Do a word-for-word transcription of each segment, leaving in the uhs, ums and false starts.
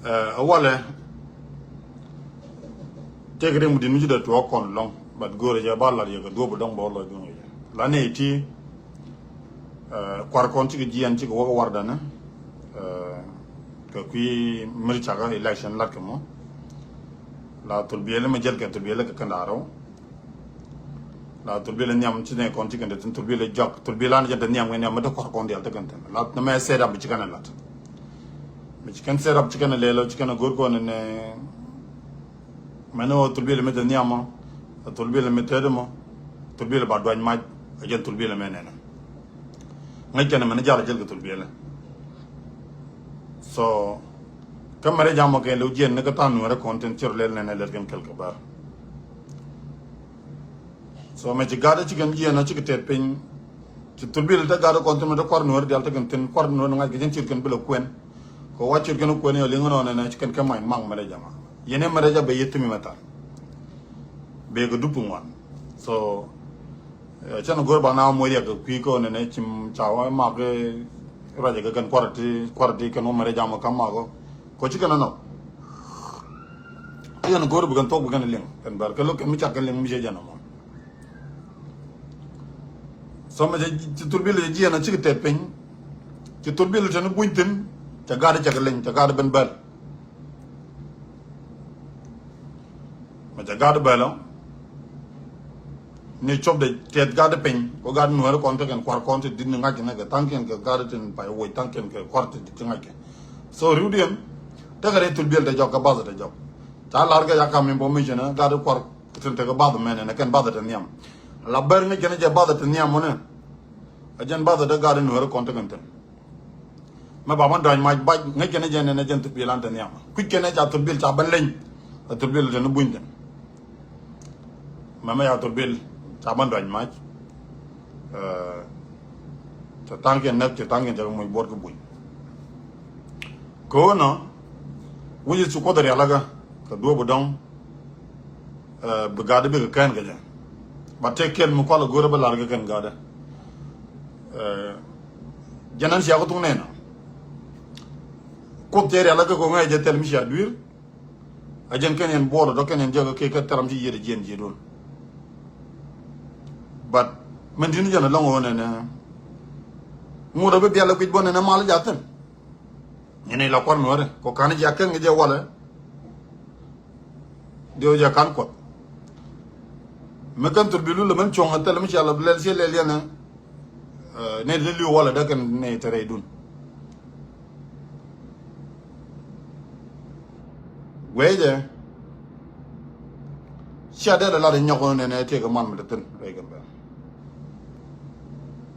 Ɛ walɛ, tëëkɛ rim di̱t mi ci dee tuɔɔk kɔn lɔ̱ŋ, but go̱o̱rɛ jɛ ba lat yɛ kɛ duɔ̱ɔ̱p dɔ̱ŋ bä lɔc duɔ̱ŋ yɛ. La nɛy ti, ɛ, kuar kɔn cikɛ jiɛn cikɛ wäk wardanɛ, ɛ, kɛ kui̱ mi cakä election lat kɛ mɔ. La thul biɛli mi jɛl kɛ thul biɛli kɛ kɛn da̱rä. La thul biɛli nhiam ci nɛ kɔn ci kɛn te thin thul biɛli jɔk thul biɛli an jɛn te nhiam kɛ nhiam mi te kuar kɔn dial te kɛn thin. La nɛ mɛ set up ci kɛn lat. Mi ci kɛn set up ci kɛn lɛl ci kɛn go̱r kɔn nɛ. Mɛn wä thul biɛli mi te nhiam mɔ, thul biɛli mi te mɔ, thul biɛli ba duany mac, a jɛn thul biɛli mɛ nɛnɛ. Ŋäc kɛn mɛn jal jɛl kɛ thul biɛli. So kä mɛrɛ jam mɔ kɛn lɛ jiɛn ni kä than nuɛrɛ kɔn tin cir lɛl nɛnɛ lɛl kɛn kɛl kɛ bär. So mɛ ci gat ci kɛn jiɛn a ci kɛ tɛt piny. Ci thul bil te gat kɔn tin mɛ te kuar nuɛr dial te kɛn tin kuar nuɛr ŋa̱c kɛ jɛn cir kɛn bi lɛ kuɛn. Kɛ wa cir kɛn kuɛn yɔ liŋ nɔ nɛnɛ ci kɛn kɛ mac maŋ mɛrɛ jama. Yɛn ɛ mɛrɛ ja bɛ yɛ thimi mɛ than. Bɛ kɛ dup ŋuan. So Ɛ, cɛn go̱r ba na moc riɛk kɛ kui̱ kä nɛnɛ cim ca wä mak ruacɛ kɛ kɛn kuarɛ ti kuarɛ ti kɛn wä mɛrɛ jam kä mak kɔ. Kɔ ci kɛn nɔ. Yɛn go̱r bi kɛn thok bi kɛn liŋ kɛn bɛr kɛ lo̱k kɛn mi cat kɛn liŋ mi cɛ jɛn mɔ. So mɛ ci thul bil ci jiɛn a cikɛ tɛt piny. Ci thul bil tɛn buny thin cɛ gat cɛ kɛ liŋ cɛ gat ben bɛl. Mɛ cɛ gat bɛl ɔ. Ni cop de tiɛt gat piny ko gat nuɛɛr kɔn tekɛn kuar kɔn ti dit ni ŋa̱c ni kɛ thaŋkiɛn kɛ gat tin pay woc thaŋkiɛn kɛ kuar ti dit ti ŋa̱c kɛ. So riwdiɛn tekɛ ri thul biɛl te jɔk kɛ bath te jɔk. Ca lar kɛ ya kam information gat kuar tin tekɛ bath mɛn ni kɛn bath te nhiam. La ber ŋäc kɛn jɛ bath te nhiam mɔnɛ. A jɛn bath te gat nuɛɛr kɔn tekɛn thin. Mɛ ba mɛ dɔ̱ny mac bac ŋäc kɛn jɛn ɛn ɛ jɛn thul biɛl an te nhiam kui̱c kɛn ɛ ca thul biɛl ca bä leny. Ɛ thul biɛl te ni buny thin. Mɛ mɛ ca thul biɛl ca bä dɔ̱ny mac. Ɛ, cɛ thaŋkiɛn näk cɛ thaŋkiɛn cɛ kɛ muc buɔt kä buny. Kɛ ɣöö nɔ wi̱c ci kuoth rialikä kɛ duɔ̱ɔ̱p dɔ̱ŋ. Ɛ, bi gat bikɛ kɛn kɛ jɛ. Ba tëk kɛn mi kual go̱rä bä lar kɛ kɛn gat. Ɛ, jɛn ɛn cia kɛ thuk nɛn. Kuoth cɛ rial kɛ kɛ ŋäc jɛ thɛl mi cia dui̱r. A jɛn kɛn yɛn buɔl dɔ̱ kɛn yɛn jɛ kɛ kɛ thɛl mi ci yiet jiɛn jiɛdun. But mɛn di̱n jɛn ɛlɔŋ ɣöö nɛnɛ. Ŋot a bi bial ɛ kui̱c bä nɛnɛ mal ja̱thin. Ŋi̱n ila kuan nuɔ̱ɔ̱ri kɔ ka̱n jɛ a kɛn kɛ jɛ walɛ. Diɛ wä jɛ ka̱n kuɔth. Mi kɛn thur bi lul ɛmɛn cuɔ̱ŋ ɛ thil mi cia lɔ bi lɛl ciɛ lɛl yɛn ɛ. Nɛy ti li̱w walɛ dee kɛn nɛy te rɛydun. Guɛcɛ cia dee lɛ lat inyɔk nɛnɛ tiek iman mi te thin rɛy kɛn bɛ.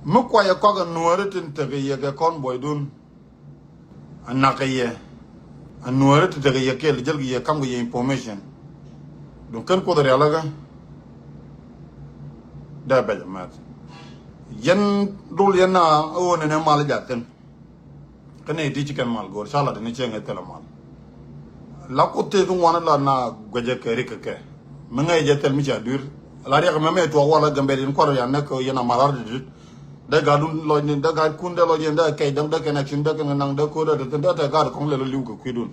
Mi kuayɛ kɔk ɛ nuɔ̱ɔ̱ri tin tekɛ yɛ kɛ kɔn buɔydun. A nak kɛ yɛ a nuɔ̱ɔ̱ri ti tekɛ yɛ kɛl jäl kɛ yɛ kam kɛ yɛ information. Duŋ kɛn kuoth rialikä. Dee bɛc a mɛth. Yɛn dul yɛn na ɣöö nɛnɛ mal ja̱thin. Kä nɛy ti ci kɛn mal go̱o̱r ca lat ni cieŋ ɛ thilɛ mal. La kuoth tëëk ŋuan la na guɛcɛ kɛ rik kɛ kɛ. Mi ŋäc jɛ thil mi cia dui̱r. La riɛk mɛ mɛ tuɔɔk wala Gambɛl in kuar ya näk kɛ yɛn a mal ar di̱t. Dee gat dun lɔcni dee gat kun dee lɔcni dee kɛc däŋ dee kɛn action dee kɛn naŋ dee ko̱r dee tɛthin dee tɛ gat kɔŋ lɛl li̱w kɛ kui̱dun.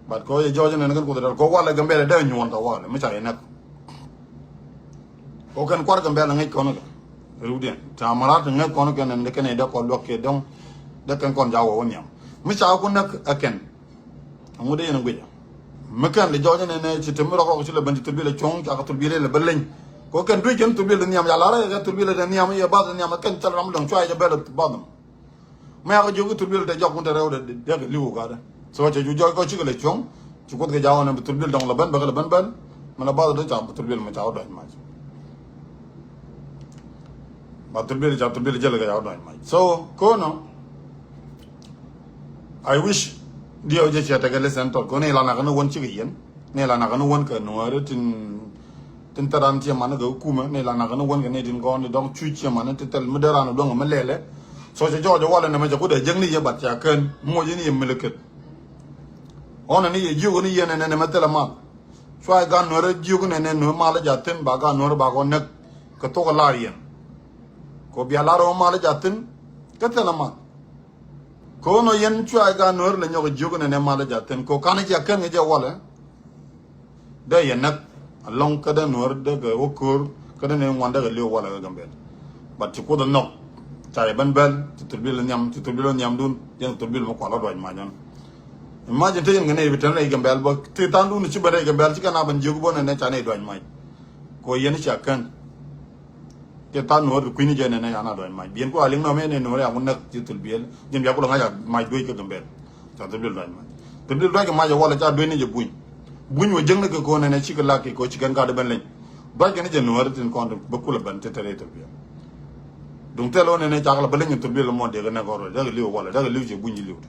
But kɔ yɛ jɔɔc nɛn kɛn kuoth dal kɔ walɛ Gambɛlɛ dee nyuɔn tɔ walɛ mi ca yɛ näk. Kɔ kɛn kuar Gambɛlɛ ŋäc kɔn kɛ riwdiɛn ca marat ŋäc kɔn kɛ nɛn dee kɛn dee kɔ luäk kɛ dɔŋ. Dee kɛn kɔn ja wä wä nhiam mi ca ku näk ɛ kɛn. Aŋu dee yɛn guic. Mi kɛn di jɔɔc nɛn nɛ ci te mi rɔk rɔk ci lɛ ben ci thurbil cuɔ̱ŋ ca kɛ thurbil lɛ bä leny. Kɔ kɛn duic kɛn thurbil nhiam ya lar kɛ thurbil nhiam yɛ bath nhiam kɛn thil ram dɔŋ cua yɛ jɛ bɛl bath nhiam. Mɛ ya kɛ jiök ki thurbil te jɔk kun te rɛw dee kɛ li̱w gatdɛ. So cɛ ju jɔɔc kɔ cikɛ lɛ cuɔ̱ŋ ci kuoth kɛ jaw nɛ bi thurbil dɔŋ lɛ ben bɛ kɛ lɛ ben bɛl. Mɛ lɛ bath dee ca bi thurbil mɛ ca wä dɔ̱c mac. Ba thurbil ca thurbil jɛl kɛ ca wä dɔ̱c mac so ko̱nɔ. I wish diɛ wä jɛ cia tekɛ listen tɔt kɛ ni la nak ni wän cikɛ yɛn ni la nak ni wän kɛ nuɔɔri tin tin thɛran cie man kɛ kumɛ ni la nak ni wän kɛ ni tin gɔn ni dɔŋ cuc cie man ti thɛl mi dee ran duɔŋ mi lɛlɛ. So cɛ jɔɔc walɛ nɛ mɛ cɛ ku dee jek ni yɛ bat cia kɛn muɔc ni yɛ miliket. Ɣɔn ni yɛ jiök ni yɛn nɛ nɛ mɛ thɛlɛ mal. Cua i̱ gan nuɔɔri jiök nɛ nɛ nuɔɔri mal ja thin ba gan nuɔɔri ba kɔ näk kɛ thok lar yɛn. Kɔ bia lar ɣɔn mal ja thin kɛ thɛlɛ mal. Ko̱n ɔ yɛn cua i̱ gaat Nuäär lɛ nyɔk jiök nɛnɛ mal i̱ ja̱thin ko ka̱n i̱ cia kän ŋi̱ jɛ walɛ. Dee yɛ näk alɔŋ kä dee Nuäär dee kɛ wä köör kä dee ni ŋuan dee kɛ li̱w walɛ kɛ Gambɛl. But ci Kuoth ɛ nhɔk ca yɛ ben bɛl ci thurbil nhiam ci thurbil nhiamdun yɛn thurbil mi kual ɔ duac mac ɔn. Imagine te yɛn kɛ nɛy bi tɛn rɛy Gambɛl bä ti thandun ci ben rɛy Gambɛl ci kɛn a ben jiök bä nɛnɛ ca nɛy duac mac. Ko yɛn i̱ cia kän. Kɛ tha̱a̱ŋ Nuɔ̱ɔ̱r ti kui̱ni jɛ nɛnɛ yan a duany mac. Biɛn ku a liŋ nɔmɛ ni Nuɔ̱ɔ̱r ya ŋun näk ci thul biɛl. Jɛn bia kulɛ ŋa̱c a mac duec kä Gambɛl. Ca thul biɛl duany mac. Thul biɛl duac kɛ mac a walɛ ca duec ni jɛ buny. Buny wä jäŋ ni kɛ ko̱n nɛnɛ cikɛ lak kɛ ko̱ cikɛn ka di ben leny. Duac kɛ ni jɛ Nuɔ̱ɔ̱r tin kɔn bä kulɛ ben te te rɛy thul biɛl. Duŋ thɛl wä nɛnɛ cakɛ lɛ bä leny thul biɛl mɔ dee kɛ nɛk ɔrɔ dee kɛ li̱w walɛ dee kɛ li̱w cɛ buny ci li̱w te.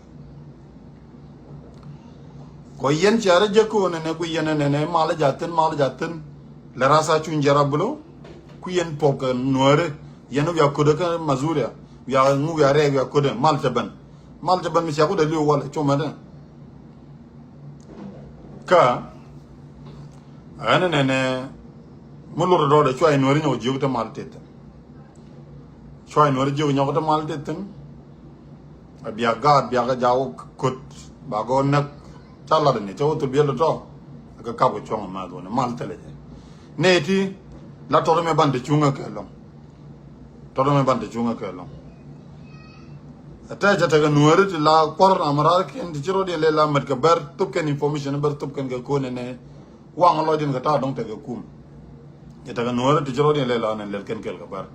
Kɔ yɛn cia rɔ jek kɛ ɣöö nɛnɛ guic yɛn ɛ nɛnɛ mal ɛ ja̱ thi̱n mal ɛ ja̱ thi̱n. Lɛ ras a cuny jɛ rɔ bi lo̱ ku yɛn puɔk kɛ Nuääri yɛn wiaa ködɛ kä Mazuria wiaa ŋu wiaa rɛɛk wiaa ködɛ mal cɛ ben. Mal cɛ ben mi cia ku dee li̱w walɛ cumɛ dɛ. Kä ɣän ɛ nɛnɛ mi lurɛ dɔɔdɛ cua yɛ Nuääri nyɔk jiök te mal teth. Cua yɛ Nuääri jiök nyɔk te mal teth thi̱n. A bia gaat bia kɛ jaw köt ba gɔ näk. Ca lat ni cɛ wä thul biɛl tɔ kɛ kap kɛ cuɔ̱ŋ a math wä ni mal thilɛ jɛ. Nɛ ti la tɔt mɛ ban te cuŋä kɛ lɔŋ. Tɔt mɛ ban te cuŋä kɛ lɔŋ. Ɛ tɛ cɛ tekɛ Nuääri ti la kuɔr amarar kiɛn ti ci rɔ diɛn lɛ la mät kɛ bɛr thop kɛn information bɛr thop kɛn kɛ ko̱n nɛ nɛ. Waŋ lɔcdiɛn kɛ ta̱a̱ dɔ̱ŋ tekɛ kum. Yɛ tekɛ Nuääri ti ci rɔ̱diɛn lɛl anɛ lɛl kɛn kɛl kɛ bar.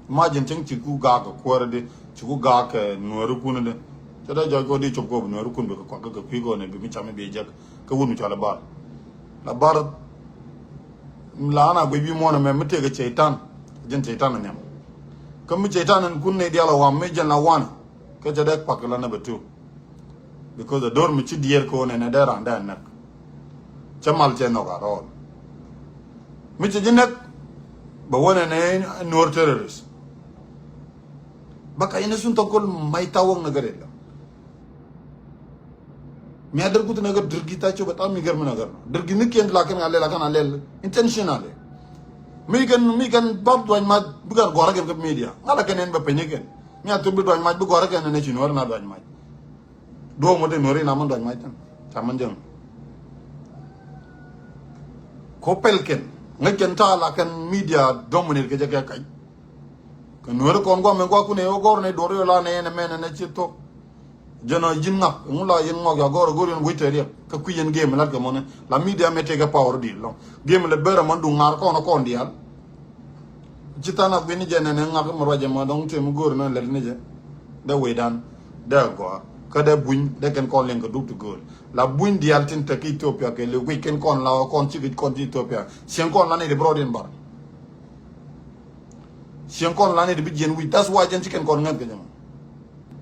Imagine cieŋ ci ku gaak kɛ kuäärä di ci ku gaak kɛ Nuääri kun di. Cɛ dee jɔc kɔ di cop kɔ bi Nuääri kun bi kɛ kuak kɛ kui̱ kɔ nɛ bi mi cam mi bi jek kɛ wun mi cɔal i̱ bar. La bar la an a guic bi muɔ̱ɔ̱n ɛmɛ mi tëëkɛ cɛy-tan. Jɛn cɛy-tan ɛ nhiam. Kä mi cɛy-tan ɛn kun nɛy diaal ɛ wam mi jɛn la wanɛ. Kä cɛ dee kuak kɛ la nɛ bɛ tu. Because the door mi ci diɛɛr kɛ wä nɛnɛ dee ran dee näk. Cɛ mal cɛ nhɔk at all. Mi cɛ ji̱ näk bɛ wä nɛnɛ Nuɔr terrorist. Bä ka yɛn sun thɔk kol may tha wäŋ nɛ gɛ rɛl. Mi a dɛr kuth nɛ gɛ dɛr gi̱ tha cop ɛ tha mi gɛr mi nɛ gɛr nɔ dɛr gi̱ ni kiɛn la kɛn a lɛl a kɛn a lɛl intentionally. Mi kɛn mi kɛn bap duany mac bi kɛn gɔrä kɛn kä media ŋa̱l a kɛn ɛn bɛ peny kɛn. Mi a thop bi duany mac bi gɔrä kɛn nɛnɛ ci Nuɔr na duany mac. Duɔ̱ɔ̱k mɔ te Nuɔ̱ri na mɛn duac mac tɛn ca mɛn jɛŋ. Ko pɛl kɛn ŋäc kɛn ta̱a̱ la kɛn media dominate kɛ jɛ kɛ kac. Kɛ Nuɔ̱ri kɔn guam mɛ guakun ɛ wä gɔr nɛ duɔr yɔ la nɛ yɛn ɛmɛn ɛn ɛ ci thok. Jɛn ɔ ji̱n ŋak ŋu la yɛn ŋɔk ya gɔr ɛ go̱r yɛn wec tɛ riɛk kɛ kui̱ yɛn game lat kɛ mɔnɛ la media mɛ tekɛ power di lɔŋ. Game lɛ ber ɛmɔn duŋ ŋa̱r kɔn ɛ kɔn diaal. Ci than a guini jɛ nɛnɛ ŋak mi ruacɛ ma dɔŋ tëë mi go̱o̱r nɔ lɛt ni jɛ. Dee wecdan dee gɔaa kä dee buny dee kɛn kɔn liɛŋ kɛ duk ti gööl. La buny diaal tin te kä Ethiopia kɛ li guic kɛn kɔn la kɔn ci kɛ kɔn ci Ethiopia. Cieŋ kɔn la ni di bi rɔɔd in bar. Cieŋ kɔn la ni di bi jiɛn wi̱c. That's why jɛn ci kɛn kɔn ŋäth kɛ jɛ ma.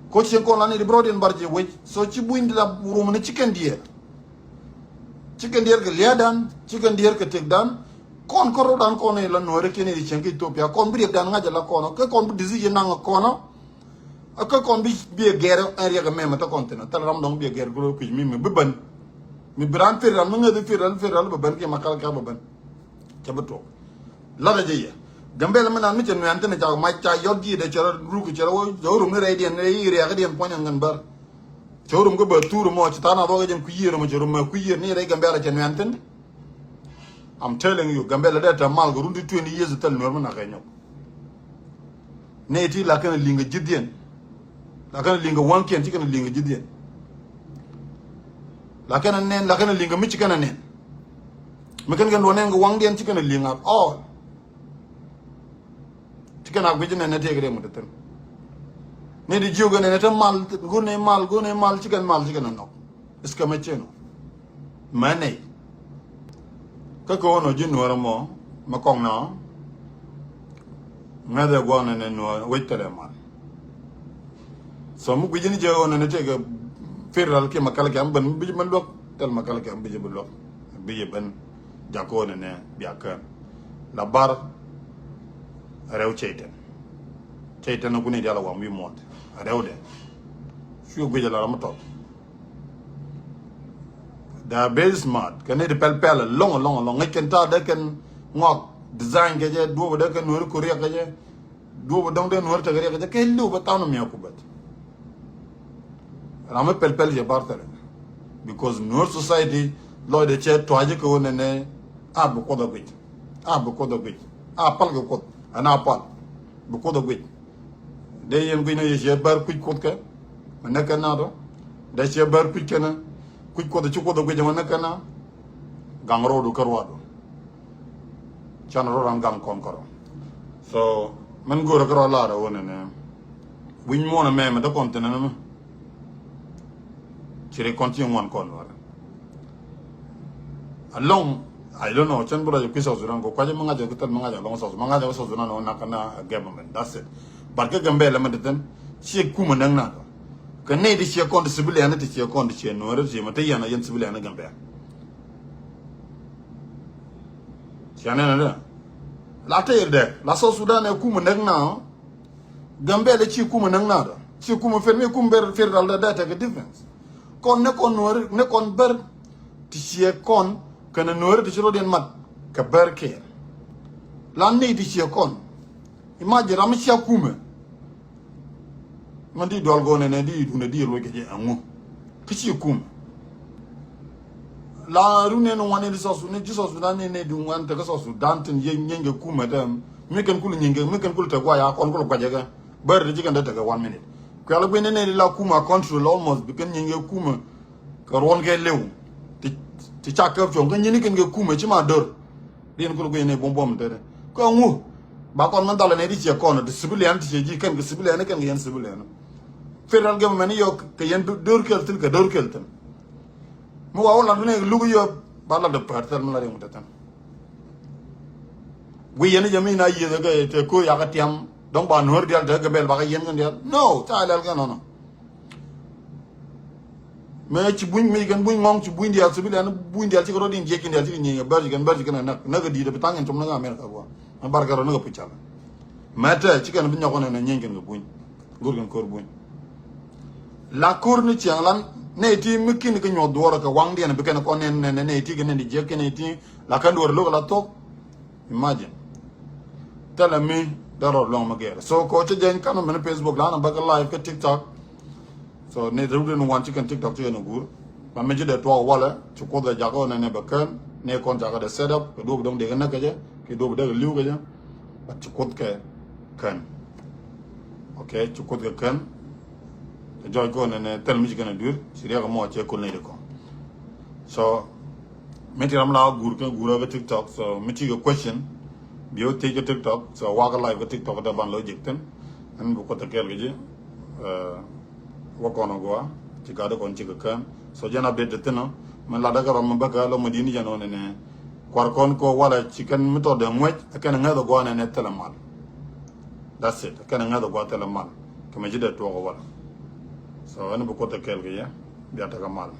Ko cieŋ kɔn la ni di bi rɔɔd in bar jɛ wec. So ci buny di la rum ni ci kɛn diɛɛr. Ci kɛn diɛɛr kɛ lia̱a̱dan ci kɛn diɛɛr kɛ tëkdan. Kɔn kä ro̱dan kɔn i̱ la Nuɔ̱ɔ̱ri kiɛn i̱ cieŋ kä Ethiopia kɔn bi riɛkdan ŋa̱c ala kɔn kä kɔn bi decision naŋ kɔn. Kä kɔn bi bi ɛ gɛɛr ɛn riɛk ɛmɛ mɛ thä kɔn thin thil ram dɔŋ bi ɛ gɛɛr kuro kui̱c mi mi bi ben. Mi bi ran federal mi ŋäth federal federal bi ben kiɛ ma kal kɛ bi ben. Cɛ bi tuɔk. Lat ɛ jɛ yɛ Gambɛl mi nan mi cɛ nuɛn thin ca mac ca yɔt ji̱ dɛ cɛ rɔ ruk cɛ rɔ wä cɛ wä rum ni rɛydiɛn rɛy riɛk diɛn puɔ̱ny ɛn ŋän bär. Cɛ wä rum kä bä thur mɔ ci tha̱a̱n a dhuɔk ɛ jɛn kui̱ yiër mɔ cɛ rum mɛ kui̱ yiër ni rɛy Gambɛl cɛ nuɛn thin. I'm telling you Gambɛl dee tɛ mal kɛ run ti twenty years thil Nuɔr mi nak kɛ nyɔk. Nɛ ti la kɛn liŋ kɛ ji̱thdiɛn. La kɛn liŋ kɛ waŋkiɛn ci kɛn liŋ kɛ ji̱thdiɛn. La kɛn nɛn la kɛn liŋ kɛ mi ci kɛn nɛn. Mi kɛn kɛn luɔ nɛn kɛ waŋdiɛn ci kɛn liŋ at all. Ci kɛn a guic nɛn ɛ tëëk riɛm kɛ te thi̱n. Ni di jiök kɛn nɛn ɛ te mal go̱n ɛ mal go̱n ɛ mal ci kɛn mal ci kɛn ɛ nhɔk. I̱ kɛ mɛ cien ɔ mɛ nɛy. Kä kɛ ɣöö nɔ ji̱ Nuɔ̱ɔ̱r ɛmɔ mɛ kɔŋ nɔ. Ŋäth ɛ guɔ̱ɔ̱n ɛn ɛ Nuɔ̱ɔ̱r wec thilɛ mal. So mi gui̱c ni jɛ ɣöö nɔ ni tëëkɛ federal kiɛ mɛ kɛl kɛm ben bi jɛ ben luäk thil mɛ kɛl kɛm bi jɛ bi luäk. Bi jɛ ben jak ɣöö nɔ ni bia kään la bar. Rɛw cɛy tɛn cɛy tɛn ɛ kuni dial ɛ wam wi̱i̱ muɔ̱ɔ̱n rɛwdɛ. Cuɛ guic ɛ la ram mi tɔt. They are very smart. Kɛ ni di pɛl pɛl alɔŋ alɔŋ alɔŋ ŋäc kɛn ta̱a̱ dee kɛn ŋɔak design kɛ jɛ duɔp dee kɛn Nuɔ̱ɔ̱ri ku riɛk kɛ jɛ. Duɔp dɔŋ dee Nuɔ̱ɔ̱ri tek riɛk kɛ jɛ kɛ liw bɛ than mi a ku bɛt. Ram mi pɛl pɛl cɛ bar thɛlɛ. Because Nuer society lɔcdɛ cɛ tua̱cä kɛ ɣöö nɛnɛ a bi Kuoth a guic. A bi Kuoth a guic. A pal kɛ Kuoth. Ɛn a pal. Bi Kuoth a guic. Dee yɛn guic ni yɛ ciɛ bär kui̱c Kuoth kɛ. Mɛ näk kɛ na tɔ. Dee ciɛ bär kui̱c kɛnɛ. Kui̱c Kuoth ci Kuoth a guic mɛ näk kɛ na. Gaŋ rɔɔdu kä ruaadu. Can rɔ ran gaŋ kɔn kärɔ. So mɛn go̱o̱rä kärɔ lar ɛ wä nɛnɛ. Wi̱ny muɔ̱ɔ̱n ɛmɛ mɛ dee kɔn thin ɛn ɛmɛ. Ci ri kɔn ci ŋuan kɔn wär. Alɔŋ, I don't know, cɛn bi rɔ jɛ kui̱ South Sudan kɔ kuacä mi ŋa̱c ɛ kä thil mi ŋa̱c ɛ lɔŋ South, mi ŋa̱c ɛ kä South Sudan ɛ wä nak kɛ na a government, that's it. But kä Gambɛl ɛmɛ ti thin, ciɛ kumɛ näk na tɔ. Kɛ nɛy ti ciɛ kɔn ti civilian ti ciɛ kɔn ti ciɛ Nuɛri ti ciɛ mɛ te yɛn a yɛn civilian Gambɛl. Ciɛ nɛn dɛ. La tɛɛr dɛ. La South Sudan ɛ kumɛ näk na. Gambɛl ɛ ci kumɛ näk na dɔ. Ci kumɛ fir mi kumɛ ber fir dal dɛ dɛ tekɛ defense. Kɔn ni kɔn Nuɛri ni kɔn ber. Ti ciɛ kɔn kɛnɛ Nuɛri ti ci rɔ diɛn mat kɛ ber kɛɛl. La ni ti ciɛ kɔn. Imagine ram mi cia kumɛ. Ŋän di dual gɔnɛ nɛ di dun di ruec kɛ jɛ aŋu. Kä ci kum. La run nɛ ni wan ni South Sudan, ni South Sudan ni ni dun wan te kä South Sudan tin ye nyɛn kɛ kumɛ tɛ. Mi kɛn kul nyɛn kɛ, mi kɛn kul te gua ya kɔn kul gua jɛ kɛ. Bär di ci kɛn de te kɛ one minute. Kuɛl gui ni ni la kumɛ control almost bi kɛn nyɛn kɛ kumɛ. Kɛ ruɔn kɛ lew. Ti, ti ca kɛ fiɔŋ kɛ nyɛn ni kɛn kɛ kumɛ ci ma dör. Din kul guic ni buɔm buɔm tete. Kä ŋu. Ba kɔn mɛn dhalɛ ni di ciɛ kɔn ti civilian ti ciɛ ji̱ kɛn kɛ civilian kɛn kɛ yɛn civilian. Federal government yɔ kɛ yɛn dor kel thin kɛ dor kel thin. Mi wa wä lat ni luk yɔ ba lat de pär thil mi la riŋ tete. Guic yɛn jɛ mi na yieth kɛ te ko yakɛ tiam dɔŋ ba Nuɛr dial te kɛ bɛl bakɛ yɛn kɛn dial. No, ca lɛl kɛ nɔnɔ. Mɛ ci buny mi kɛn buny ŋɔŋ ci buny dial civilian buny dial ci kɛ rɔ din jiɛc kɛn dial ci kɛ nyieny kɛ bär ci kɛn bär ci kɛn kɛ näk näk kɛ di̱i̱t bi thaŋ in com näk America guɔ. Mɛ bar kɛ rɔ näk kɛ puc cak. Mɛ tɛ ci kɛn bi nyɔk nɛ nɛ nyieny kɛn kɛ buny. Go̱r kɛn ko̱r buny. La ko̱r ni ciɛŋ lan nɛ ti mi kin kɛ nyuɔth duɔrɔ kɛ waŋ diɛn bi kɛn kɔn nɛ nɛ nɛ ti kɛ nɛ di jiɛc kɛn nɛ ti la kɛn duɔrɔ lo̱k la thok. Imagine. Thilɛ mi dee rɔ luɔ̱ŋ mi gɛɛr. So kɔ cä jɛny kanɔ mɛn Facebook la na bäkɛ live kä TikTok. So ni rut in wan ci kɛn TikTok ci kɛn guur. Ba mi ci dee tuɔɔk walɛ ci Kuoth kɛ jakä nɛ nɛ bɛ kän ni kɔn jakä dee set up kɛ duɔp dɔŋ dee kɛ näk kɛ jɛ kɛ duɔp dee kɛ li̱w kɛ jɛ. But ci Kuoth kɛ kän. Okay, ci Kuoth kɛ kän. Jɔc kɔn nɛ nɛ thil mi ci kɛn a duir ci riɛk mɔ cɛ kol nɛ di kɔn. So mi ti ram la gur kɛ gur kɛ TikTok. So mi ti kɛ question bi wä thiec kɛ TikTok. So wakɛ live kɛ TikTok dee ban logic thin. Ɛn bi Kuoth kɛɛl kɛ ji̱. Wä kɔn a gua ci gat kɔn ci kɛ kän. So jɛn update thin ɔ mi lat kɛ ram mi bäkɛ lɔ mi din jɛn ɔ nɛ nɛ. Kuar kɔn kɔ walɛ ci kɛn mi tɔ dee ŋuec kɛn ŋäth a gua nɛ nɛ thilɛ mal. That's it. Kɛn ŋäth a gua thilɛ mal. Kɛ mi ci dee tuɔk a walɛ. So ɛn bi Kuoth kɛɛl kɛ yɛ bia tekɛ mal.